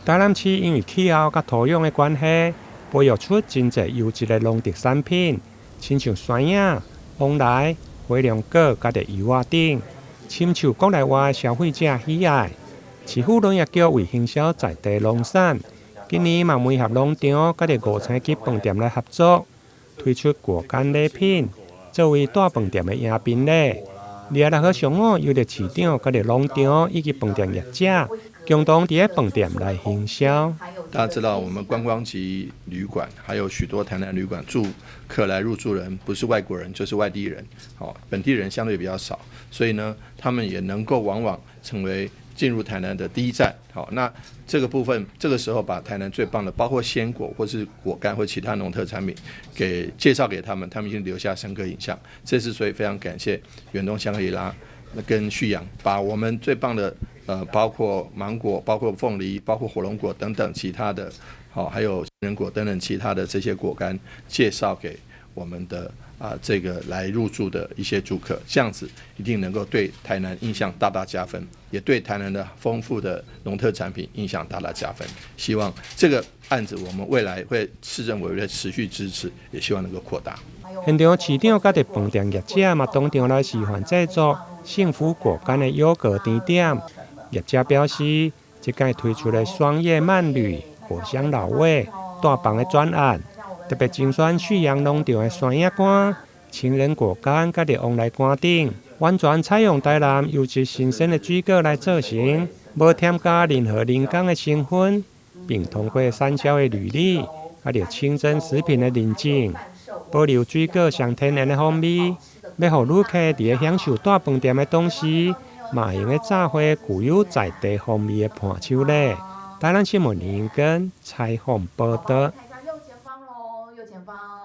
台南市因為氣候佮土壤的關係，培育出真濟優質的農特產品，親像山野、旺來、火龍果佮著柚仔等，深受國內外消費者喜愛。市府農業局為行銷在地農產，今年嘛媒合農場佮著五星級飯店來合作，推出果乾禮品，作為帶飯店的迎賓禮。26號上午，由著市長佮著農場以及飯店業者共同佇咧飯店來行銷。大家知道，我們觀光級旅館還有許多台南旅館住客來入住人，不是外國人就是外地人，哦，本地人相對比較少，所以呢，他們也能夠往往成為進入台南的第一站。好，那這個部分，這個時候把台南最棒的，包括鮮果或是果乾或其他農特產品，給介紹給他們，他們已經留下深刻印象。這次所以非常感謝遠東香格里拉跟旭陽，把我們最棒的，包括芒果、包括鳳梨、包括火龍果等等其他的，好，還有杏仁果等等其他的這些果乾，介紹給我們的這個來入住的一些住客，這樣子一定能夠對台南印象大大加分，也對台南的豐富的農特產品印象大大加分。希望這個案子我們未來會市政府會持續支持，也希望能夠擴大。現場市長佮著飯店業者嘛當場來示範製作幸福果乾的優格甜點。業者表示，這擺推出的雙葉慢旅果香老味帶房的專案，特別精選旭陽農場的山野乾、情人果乾佮著旺來乾等，完全採用台南優質新鮮的水果來做成，無添加任何人工的成分，並通過產銷的履歷，佮著清真食品的認證，保留水果上天然的風味，欲予旅客佇咧享受帶飯店的同時，嘛會用得炸貨具有在地風味的伴手禮。台南新聞林根採訪報導。